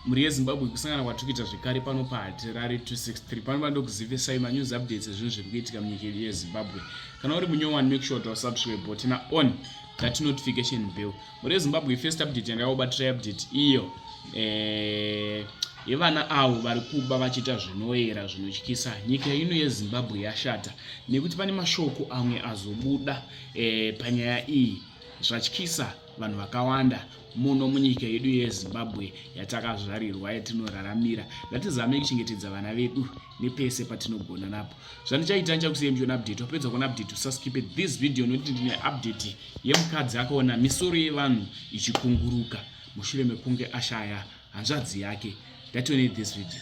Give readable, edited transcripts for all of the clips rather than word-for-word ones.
Mhuri yeZimbabwe kusangana kwatiri kuita zvekare pano paHatirari 263 pano pandokuzivisai manews updates ezvinhu zviri kuitika munyika yedu yeZimbabwe. Kana uri munyowani make sure to subscribe button on that notification bell. Mhuri yeZimbabwe first update yandakakubatira update iyo eh, yevana avo vari kuba vachiita zvinoera zvinotyisa. Nyika ino yeZimbabwe yashata nekuti pane mashoko amwe azobuda eh, panyaya iyi zvatyisa vanhu vakawanda muno munyika yedu yeZimbabwe yatakazvarirwa yatinoraramira. Ngatizamei kuchengetedza vana vedu nepese patinogona napo. Zvandichaita ndichakusiyai muchiona update. Wapedza kuona update usaskipe this video nokuti ndine update yemukadzi akaona misoro yevanhu ichikunguruka mushure mekunge ashaya hanzvadzi yake. Ngationei this video.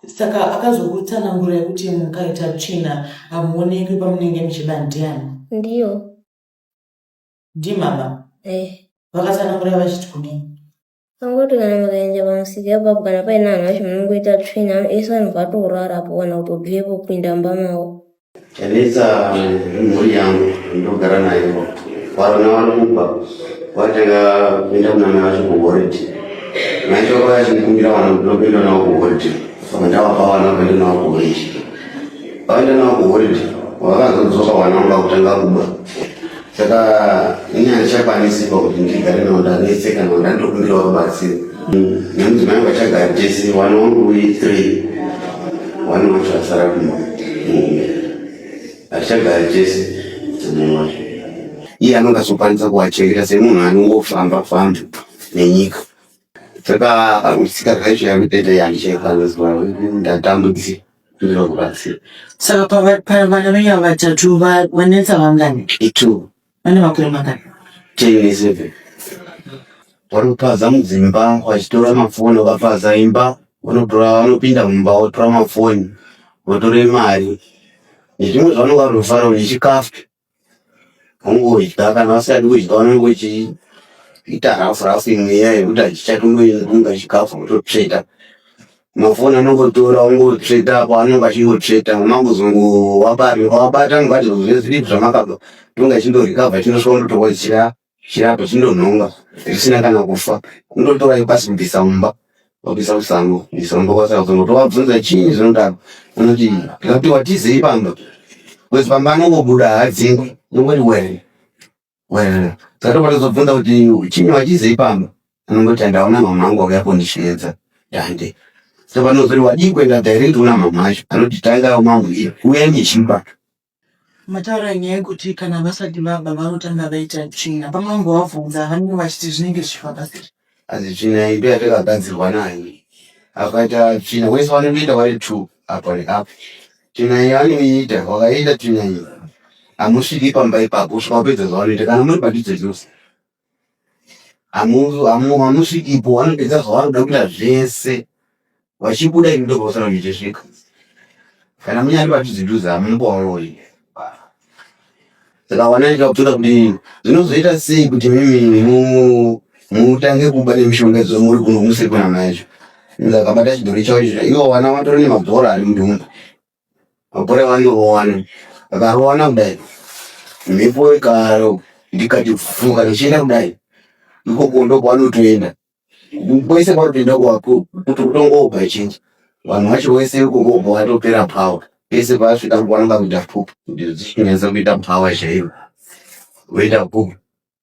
Saka akazokutsanangurai kuti mukaita tsvina hamuonekwi pamunenge muchiba ndiani? Ndiyo. Ndimama? Eh. Vakatsanangura vachiti kudii? Vangoti kana mukaenda pamusika ipapo kana paine vanhu vacho munongoita tsvina ese vanhu vatorara apo kana kutobvepo kupinda mumba mavo. Chanetsa mhuri yangu ndogara nayo varona vari kubva vatanga kuenda kuna mai vacho kuhoridhi mai vacho vakauya vachindikumbira vana kuti ndokuenda navo kuhoridhi saka ndavapa vana vakaenda navo kuhoridhi vaenda navo kuhoridhi vakazodzoka vana vanga kutanga kuba saka ini handichakwanisi pakuti ndigare navo ndanetseka navo ndandokumbirawo rubatsiro nemudzimai wangu achagari tese wana wangu three one wacho asara kumba hatichagari tese mudzimai wacho iye anonge azokwanisa kuwachengeta semunhu anongofamba famba nenyika saka tsika zvacho yakutoita yandichaikwanisa ndatambudzika ndinokubatsira Saka pavana venyu ava vatatu vanetsa vangani? Itu. Vane makore mangani? 10 ne7. Vari kupaza mudzimba vachitora mafoni vakapaza imba vanotora vanopinda mumba votora mafoni votore mari nezvimwe zvavanonga vari kufara nechikafu Vongodya kana vasingadi kudya vanenge vachiita rafu rafu imwe iya yekuti hachichatongoinunga chikafu vototsveta. Mafoni anongotora ongotsveta apo anenge achingotsveta mangozongowabata mukati zvezviri zvamakaba tonga chindorikavha chinosvika undotorwa chira chirapa chindonhonga zvisina kana kufa kundotora ipasi kubvisa mumba wabvisa musango kubvisa mumba kwasara kuzongotovabvunza chii zvinodaro unoti ndikati watizei pamba because pamba anongobuda haadzingwi unongoti were were saka topatozobvunza kuti chinyi wachizei pamba anongoti andaona mama angu auya kundisheedza dande saka panozoti wadii kuenda direct kuna mama acho anoti tanga mambo uyai nechipa Mataura nyaya yekuti kana vasati vaba vanotanga vaita tsvina. Pamunongovabvunza vanenge vachiti zvinenge zvichifamba sei? Asi tsvina iyi ndoyatakagadzirwa nayo. Akaita tsvina wese vanotoita vari two apa neapa. Tsvina iyi vanoiita, vakaiita tsvina iyi hamusviki pamba ipapo kusvika wapedza zvavanoita kana muri padhuze chose. Hamusvikipo vanopedza zvavanoda kuita zvese vachibuda imi ndopavasara muchisvika kana munyari padhuze dhuze hamumbovaoni saka vana ndikakutora kuti zvinozoita sei kuti mimi mutange kuba nemishonga idzo muri kuno musiri kuna mai acho ndakabata chidhori chavo icho ivo vana vatori nemabhora ari mudumbu Mabhora vanorowana vakarowana kudai mhepo ikaro ndikati fuka ndichienda kudai ikoko ndokwanotoenda kwese kwanotoenda kuti kutongobva chinji vanhu vacho wese ikoko ubva watopera power pese paasvika vanonga kuita pupu kuti zvichinetsa kuita power chaiyo voita pupu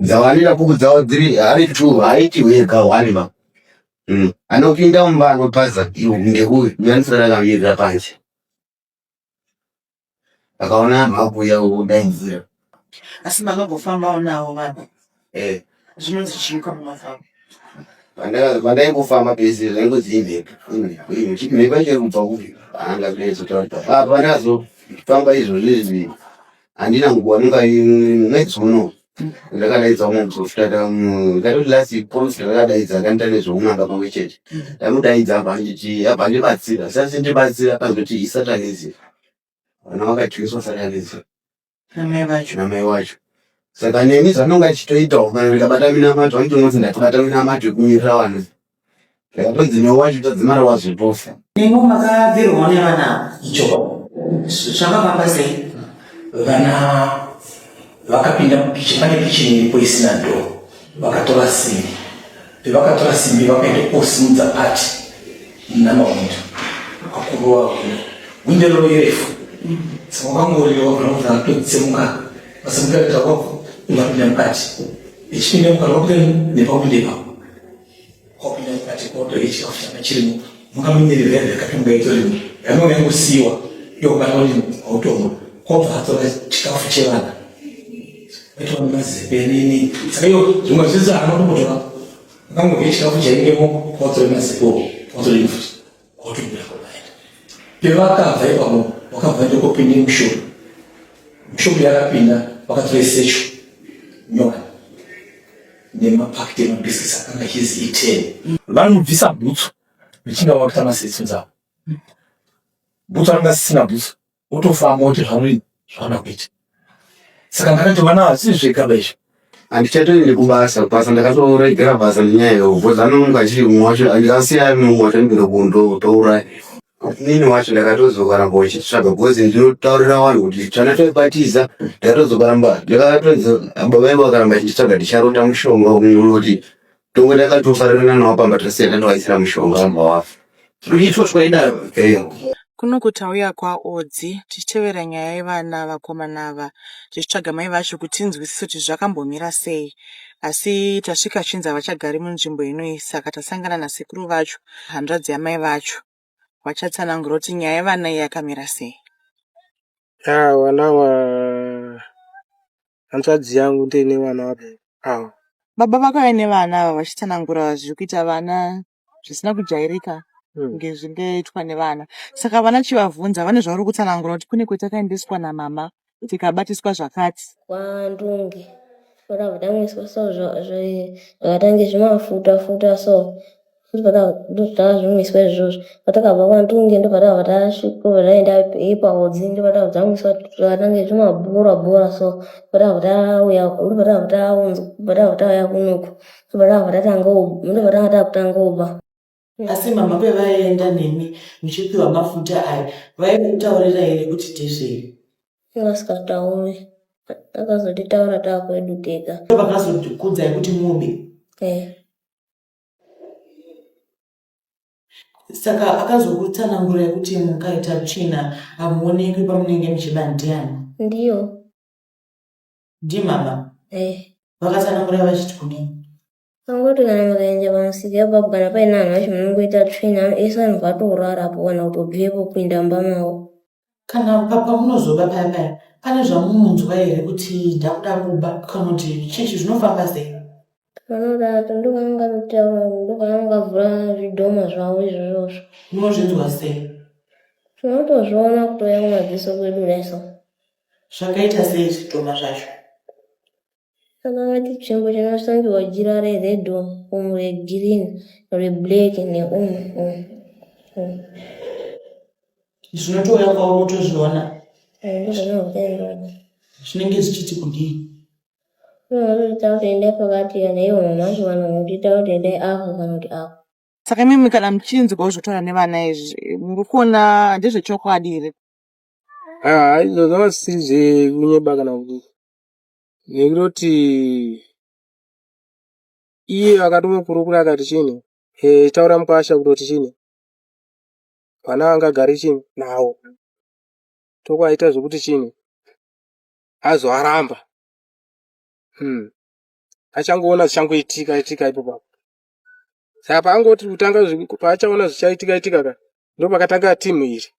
dzavanoita pupu dzavo dziri ari two haiti wega one ba Anopinda mumba anopaza ndeuyu uyu anosara akamirira panze akaona anhu akuuya odaidzira. Asi makambofambawo navo vanhu? Eh. Zvinonzi chii kwamafamba? Pandaingofamba pese zvaingonzi imhepo imhepo imhepo chiti mhepo yacho iri kubva kupi anga kudaidzotaura apa pandazofamba izvozvi izvi handina nguva nonga mwedzi uno ndakadaidza umwe muprofita ndakati last profita ndakadaidza akaita nezveun'anga pamwe chete ndamudaidza abva anditi abva andibatsira asi achindibatsira akazoti isatanism vana vakadyiswa satanism namai vacho namai wacho saka neni zvanonga achitoitawo kana ndikabata minamato vanotonoti ndatobata minamato yekumirira vana Ndakatonzi newe wacho tadzimara wazotofa. Nemo makabvirwawo nevana ava? Ichokwadi. Zvakafamba sei? Vana vakapinda mukicheni, pane kicheni iripo isina door, vakatora simbi. Pevakatora simbi vakaenda kosimudza pati. Namahwindo kwakurova hwindo. Hwindo roro irefu. Saka wakangorira wabva nokubva atotsemuka. Vasemuka kuita kwako unapinda mukati. Ichipinda mukati wabuda nepahwindo ipapo. Kwapinda mukati kwotore chikafu changa chirimo. Munga muine rivhevhe yakatonga itorimo. Yanova yangosiiwa ndokubata kuti hautomwa. Kwabva atora chikafu chevana. Vaitwa nemazepe nini. Saka iyo zvimwe zvese haana kumbotora. Vakangodya chikafu chaingemo kwatora mazepe kwatora futi. Kwatobuda kwaenda. Pevakabva ipapo vakabva ndokupinda mushopu. Mushopu yakapinda vakatora secho nyowani nemapakiti emabhisikisi akanga achizi i10. Vanobvisa bhutsu vechinge vakuita masetso dzavo. Bhutsu anenge asisina bhutsu otofamba oti zvauri zvaunoda kuita. Saka ndakati vana hazvisi zvega ba izvi. Handichatoendi kubasa, basa ndakatoregera basa nenyaya iyoyo because anomuka achiti umwe wacho andikasiya mumwe wacho anenge ndokutouraya. Inini wacho ndakatozokaramba uchitsvaga because ndinotaurira vanhu kuti tsvana toibatiza ndakatozokaramba ndakatozo baba vangu vakaramba vachinditsvaga ndicharota mushonga unoti Tongwe takatofarirana nawo pamba tose tandovaisira mushonga vabva wafa. Kuitwa twaidaro. Eh. Kuno tauya kwaOdzi tichitevera nyaya yevana vakomana ava tichitsvaga mai vacho kuti tinzwisise kuti zvakambomira sei. Asi tasvika chinzi havachagari munzvimbo inoyi saka tasangana nasekuru vacho hanzvadzi yamai vacho vachatsanangura kuti nyaya yevana iyi yakamira sei. Yaa vana ava hanzvadzi yangu ndine vana ava. Baba vakauya nevana ava vachitsanangura zviri kuita vana zvisina kujairika kunge zvingaitwa nevana. Saka vana chivavhunza vane zvavari kutsanangura kuti kune kwatakaendeswa namama tikabatiswa zvakati. KwaNdunge ndakabva ndamwiswa so zvakatange zvimafuta futa so ndozvazvimwiswa izvozvo patakabva kwandunge ndobva tabva tasvika taenda ipahodzi ndobva tabva tamwiswa zvakange zvimabhora bhora so ndobva tabva tauya ndobva tabva taunzwa ndobva tabva tauya kunoku ndobva tabva tatanga ndobva tanga takutanga kuba. Asi mama pevaienda nemi muchipiwa mafuta aya vaikutaurira here kuti ndezvei? Anga asikatauri akazotitaura taakwedu tega. Vakazokuudzai kuti mube? Eh. Saka akazokutsanangurai kuti mukaita tsvina hamuonekwi pamunenge muchiba ndiani? Ndiyo. Ndimama? Eh. Vakatsanangura vachiti kudii? Angoti kana mukaenda pamusika ipapo kana paine vanhu vacho munongoita tsvina ese anobva atorara apo kana kutobvepo kupinda mumba mavo. Kana pamunozoba paya paya pane zvamunonzwa here kuti ndakuda kuba kana kuti chechi zvinofamba sei? Vanoda ndokwavangatotaura ndokwavangavhura zvidhoma zvavo izvozvozvo. Munozvinzwa sei? Tinotozviona kutouya kumadziso kwedu kudai so. Zvakaita sei zvidhoma zvacho? Akavati tsvimbo chinosungirwa jira rered umu regreen reblack neumu umu. Zvinotouya kwauri wotozviona. Zvinenge zvichiti kudii? Vanotoita kuti endai pakati kana ivo mama vacho vanotiita kuti endai apo kana kuti apo. Saka imimi kana muchinzwawo zvotaura nevana izvi muri kuona ndezvechokwadi here? Ah, izvo zvanga zvisiri zvekunyeba kana kuti nekutoti iye akatomukurukura akati chini eh, taura mukwasha kutoti chini vana vangagare chini nawo tokwaita zvekuti chini azoaramba hmm. achangoona zvichangoitika itika ipo papo saka paangoti kutanga paachaona zvichaitika itika ka ndopakatanga timu iri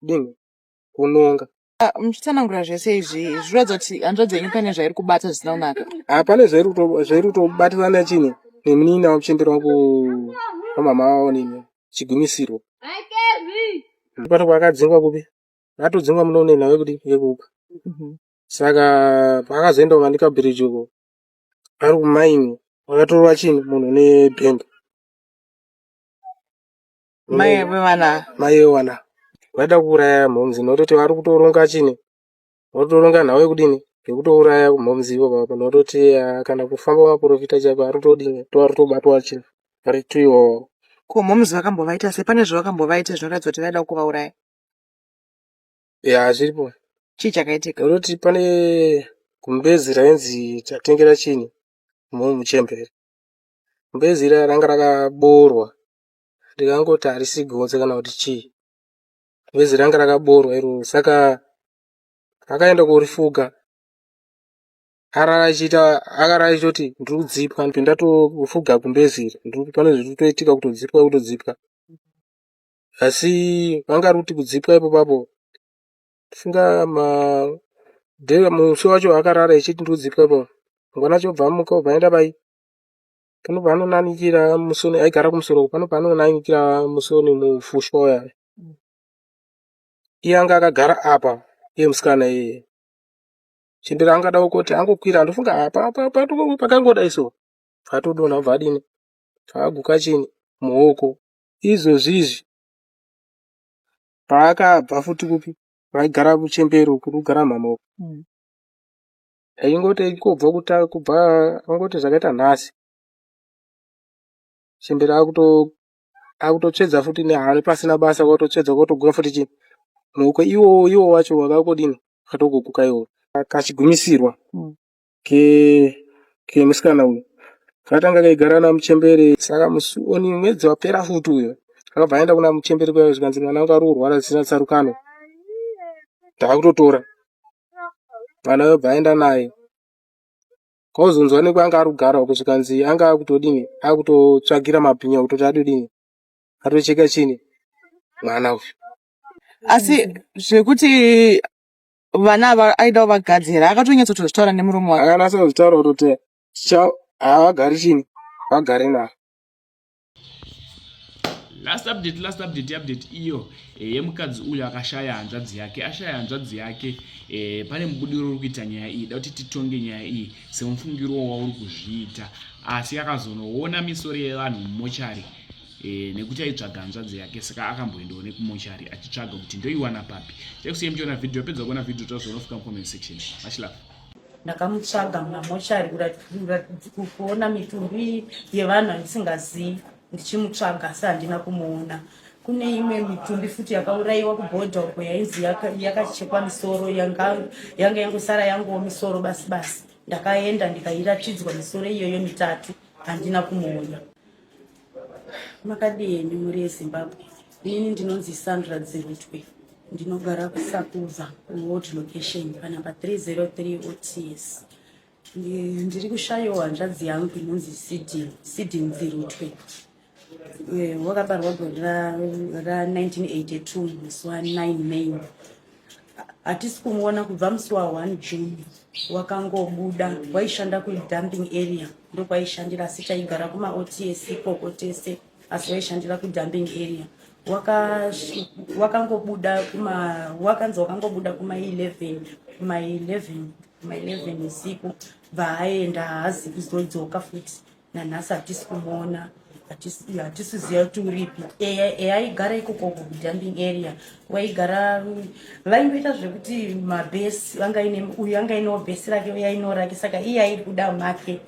dini kunonga. Ah, muchitsanangura zvese izvi zvinoratidza kuti hanzvadzi yenyu pane zvairi kubata zvisina kunaka. Ah, pane zvairi kutobatirana chini nemunin'ina wamuchembera wangu wamama wavo nini chigumisirwa pato kwakadzingwa kupi atodzingwa muno nenhau yekuti yekupa saka paakazoenda kumanika bridge uko ari kumaini wakatorwa chini munhu nebhembe Mai vevana. Mai vevana vaida kuuraya mhomzi nototi vari kutoronga chini votoronga nhau yekudini yekutouraya mhomzi ivo papa nototi ah, kana kufamba maprofita chaiko ari kutodini tovari kutobatwa chini vari tuiwo Ko mhomzi vakambovaita sei? Pane zvavakambovaita zvinoratidza kuti vaida kuvauraya? Ya zviripo. Chii chakaitika? Nototi pane gumbezi rainzi tatengera chini muchembere gumbezi ira ranga rakaboorwa. Ndikangoti harisi gotsi kana kuti chii. Gumbezi ranga rakaboorwa iroro saka akaenda korifuga arara achiita akarara achitoti ndiri kudzipwa ndatofuga gumbezi iri pane zviri kutoitika kutodzipwa kutodzipwa asi vanga ri kuti kudzipwa ipo papo funga ma musi wacho akarara echiti ndiri kudzipwa ipo mangwana acho obva amuka obva aenda pai pano paanonanikira musoni aigara kumusoro pano paanonanikira musoni mufushwa uya iye anga akagara apa iye musikana iyeye chembere angada kuti angokwira ndofunga pakangodai so atodonha obva adini aguka chini muoko izvozvi izvi paakabva futi kupi vaigara kuchembere uku kugara mhama uku aingoti aikobva kubva angoti zvakaita nhasi chembere akutotsvedza futi nehari pasina basa kwakutotsvedza kwakutoguka futi chii muoko iwowo iwo wacho wakakodini wakatogoguka iwowo kachigumisirwa kemusikana uyu kakatanga kaigara namuchembere saka musi oni mwedzi wapera futi uyo akabva aenda kuna muchembere kuya zvikanzi mwana wangu ari kurwara zvisina tsarukano ndakutotora mwana uyo bva aenda naye kwauzonzwa nekwaanga ari kugara uko zvikanzi anga akutodini akutotsvagira mabhinya kutoti adodini atocheka chini mwana uyu asi zvekuti vana ava aida kuvagadzira akatonyatsotozvitaura nemurume wake akanatsa kuzvitaura kutoti havagari chini vagari navo Last update, last update, update iyo eh, yemukadzi uyo akashaya hanzvadzi yake ashaya hanzvadzi yake eh, pane mubudiro uri kuita nyaya iyi da kuti titonge nyaya iyi semufungiro wauri kuzviita asi akazonoona misoro yevanhu mumochari eh, nekuti aitsvaga hanzvadzi yake saka akamboendawo nekumochari achitsvaga kuti ndoiwana papi chakusiye muchiona vhidhiyo apedza kuona vhidhiyo tazonofika mucomment section much love Ndakamutsvaga mumamochari kuona mitumbi yevanhu andisingazivi ndichimutsvaga asi handina kumuona. Kune imwe mitumbi futi yakaurayiwa kubhodha uko yainzi yakachekwa misoro yanga yangosara yangowo misoro basi basi. Ndakaenda ndikairatidzwa misoro iyoyo mitatu handina kumuona. Makadii henyu mhuri yeZimbabwe? Inini ndinonzi Sandra Dzirutwe, ndinogara kuSakubva kuWard Location panumber 303 OTS. Ndiri kushayiwa hanzvadzi yangu inonzi Sidney, Sidney Dzirutwe. Eh, wakabarwa gore ra 1982 musi wa 9 May. Hatisi kumuona kubva musi wa 1 June wakangobuda waishanda kudumping area ndokwaishandira asi taigara kumaots ikoko tese asi waishandira kudumping area wakangobuda waka kuma wakanzi wakangobuda kuma 11 kuma 11 kuma 11 usiku bva aenda haazi kuzodzoka futi nanhasi hatisi kumuona hatisi kuziva kuti uripi aigara ikoko kudumping area waigara vaingoita zvekuti mabhesi vanga ine uyu anga inewo bhesi rake uyu ainewo rake saka iye aibuda make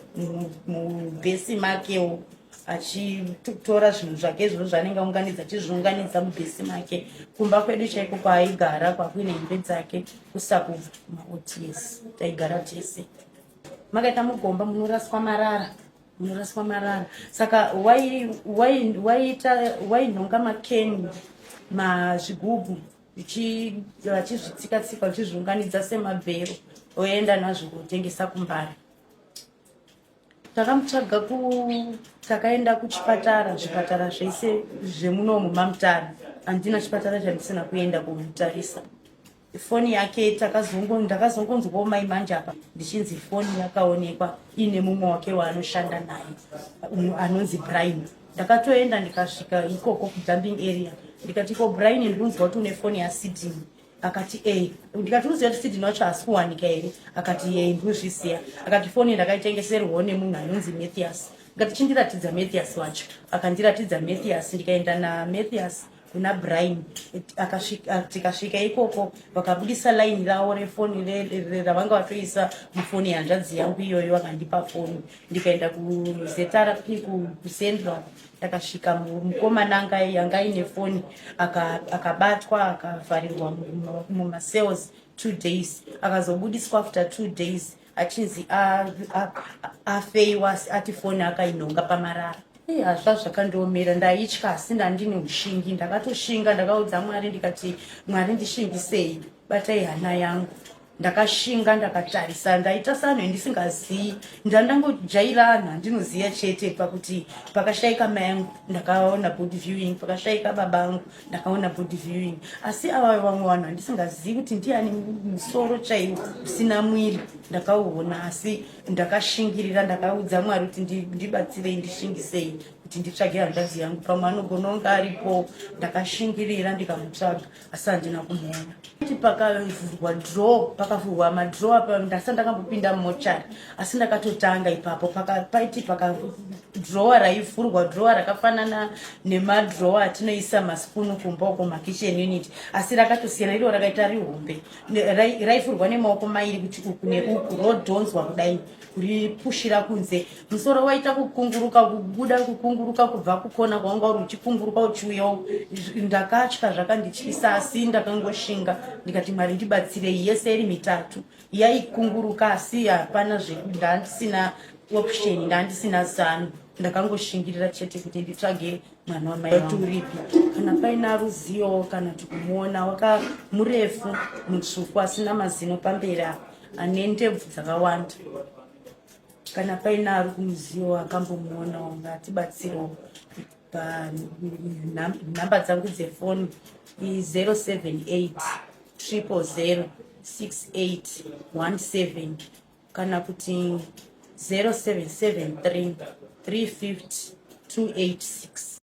mubhesi makewo achitora zvinhu zvake izvozvo zvaanenge aunganidza achizviunganidza mubhesi make kumba kwedu chaiko kwaaigara kwakuine hembe dzake kusakubva maots taigara tese makaita mugomba munoraswa marara munoraswa marara saka waita wainhonga makeni mazvigubhu vachizvitsika tsika vachizviunganidza semabhero oenda nazvo kotengesa kumbare takamutsvaga ku takaenda kuchipatara zvipatara zvese zvemunomu mamutare handina chipatara chandisina kuenda kumutarisa foni yake takazongo ndakazongonzwawo mai manje apa ndichinzi foni yakaonekwa iine mumwe wake waanoshanda naye anonzi Brian ndakatoenda ndikasvika ikoko kudumping area ndikati ko Brian ndikunzwa kuti une foni yaSydney akati e ndikati uziva kuti Sydney wacho haasi kuwanika here akati e ndinozviziva akati foni ndakaitengeserwawo nemunhu anonzi Mathias ndikati chindiratidza Mathias wacho akandiratidza Mathias ndikaenda naMathias kuna Brian tikasvika ikoko vakabudisa line ravo refoni ravanga vatoisa mufoni yehanzvadzi yangu iyoyo vakandipa foni ndikaenda kuZRP kuCentral ndakasvika mukomana anga aine foni akabatwa akavharirwa mumacells 2 days akazobudiswa after 2 days achinzi afeiwa ati foni akainhonga pamarara. Hazva zvakandiomera, ndaitya asi ndandine ushingi. Ndakatoshinga, ndakaudza Mwari ndikati, "Mwari, ndishingisei, batai hana yangu." Ndakashinga, ndakatarisa, ndaita seanhu endisingazivi. Ndandangojaira anhu andinoziva chete pakuti pakashaika mai angu ndakaona body viewing, pakashaika baba angu ndakaona body viewing, asi ava vamwe vanhu handisingazivi kuti ndiani, musoro chaiwo usina mwiri ndakauona. Asi ndakashingirira, ndakaudza Mwari kuti ndibatsirei, ndishingisei kuti nditsvage hanzvadzi yangu, pamwe anogona kunge aripo. Ndakashingirira, ndikamutsvaga, asi handina kumuona. Kuti pakavhurwa drawer, pakavhurwa madrawer, ndasati ndakambopinda mumochari, asi ndakatotanga ipapo. Paiti pakadrawer raivhurwa, drawer rakafanana nemadrawer atinoisa masipunu kumba uko, makitchen unit, asi rakatosiyana. Iro rakaita rihombe, raivhurwa nemaoko mairi, kuti uku neuku, rodhonzwa kudai kuripushira kunze. Musoro waita kukunguruka kubuda, kukunguruka kubva kukona kwanga uri, uchikunguruka uchiuyawo. Ndakatya, zvakandityisa, asi ndakangoshinga ndikati, "Mwari, ndibatsirei." Yese iri mitatu yaikunguruka, asi hapana ndandisina option, ndandisina zano. Ndakangoshingirira chete kuti nditsvage mwana wamai uripi. Kana paina ruzivo kana kuti kumuona, waka murefu, mutsvuku, asina mazino pamberi apa, ane ndebvu dzakawanda. Kana paina ari kumuzivo akambomuonawo, ngatibatsirewo. Panhamba dzangu dzefoni i078 000 6817 kana kuti 0773 350 286.